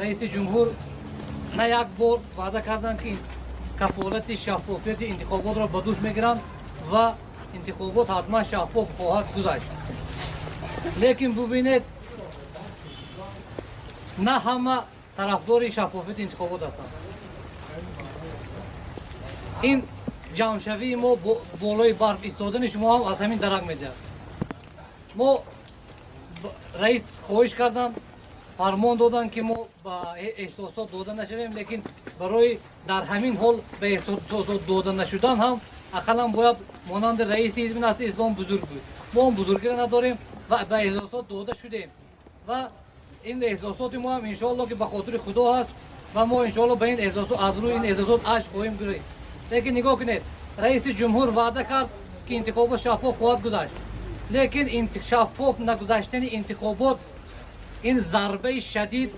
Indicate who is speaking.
Speaker 1: Раиси ҷумҳур на як бор ваъда карданд, ки кафолати шаффофияти интихоботро ба дӯш мегиранд ва интихобот ҳатман шаффоф хоҳад гузашт. Лекин бубинед, на ҳама тарафдори шаффофияти интихобот ҳастанд. Ин ҷамъшавии мо, болои барф истодани шумо ҳам аз ҳамин дарак медиҳад. Мо раис хоҳиш карданд, фармон доданд, ки мо ба эҳсосот дода нашавем, лекин барои дар ҳамин ҳол ба эҳсосот дода нашудан ҳам ақаллан бояд монанди раиси ҳизби Наҳзати Ислом бузург буд. Мо он бузургиро надорем ва ба эҳсосот дода шудем ва ин эҳсосоти мо ҳам, иншоалло, ки ба хотири Худо ҳаст ва мо, иншоалло, ба ин эҳсосот, аз рӯи ин эҳсосот ашк хоҳем гирифт. Лекин нигоҳ кунед, раиси ҷумҳур ваъда кард, ки интихобот шаффоф хоҳад гузашт, лекин шаффоф нагузаштани интихобот ин зарбаи шадид